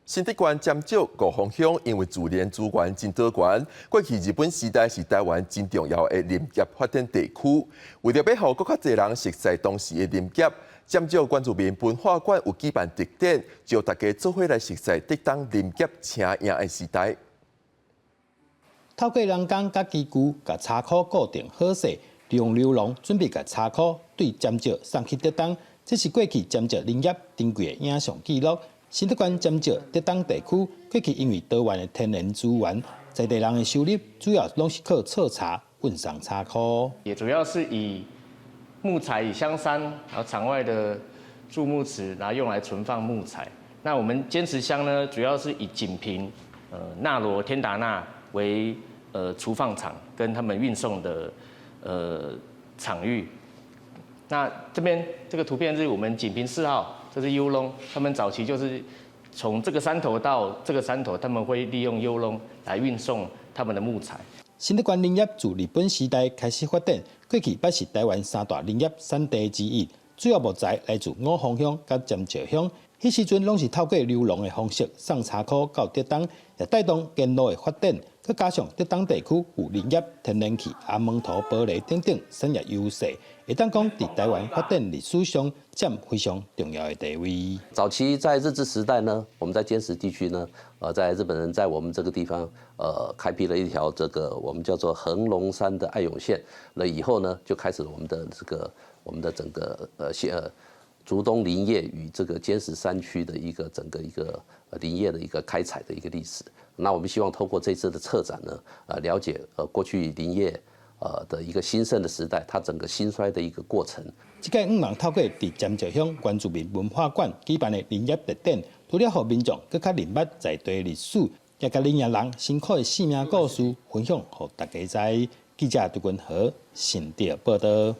新竹縣尖石五峰鄉因為自然資源真多元，過去日本時代是台灣真重要的林業發展地區。為著欲予閣較濟人熟似當時的林業，尖石原住民文化館有舉辦特展，招大家做伙來熟似竹東林業車贏的時代。透過人工佮機具，共柴箍固定好勢，利用溜廊準備共柴箍對尖石送去竹東。這是過去尖石林業珍貴的影像記錄。新竹縣尖石竹東地區過去因為多元的天然資源，在地人的收入主要攏是靠採柴、運送柴箍。也主要是以木材以香山，然後場外的贮木池，然後用來存放木材。那我們尖石鄉呢，主要是以錦屏、那羅、天達那為儲放場跟他們運送的場域。那這邊這個圖片是我們錦屏4號。這是油籠，他們早期就是從這個山頭到這個山頭，他們會利用油籠來運送他們的木材。新竹縣林業自日本時代開始發展，過去捌是台灣三大林業產地之一，主要木材來自五峰鄉佮尖石鄉。彼時陣攏是透過溜廊的方式送柴箍到竹東，也帶動沿路的發展。閣加上竹東地區有林業、天然氣、阿門頭玻璃等等產業優勢，會當講佇台灣發展歷史上佔非常重要的地位。早期在日治時代呢，我們在尖石地區呢，在日本人在我們這個地方，開闢了一條這個我們叫做恆隆山的愛湧線。那以後呢，就開始了我們的這個我們的整個線竹東林業與這個尖石山區的一個整個一個林業的一個開採的一個歷史。那我們希望透過這次的策展呢，了解過去林業的一個興盛的時代，它整個興衰的一個過程。這屆向望透過佇尖石鄉原住民文化館舉辦的林業特展，除了予民眾閣較認捌在地歷史，也共林業人辛苦的生命故事分享予大家知。記者杜君和新竹報導。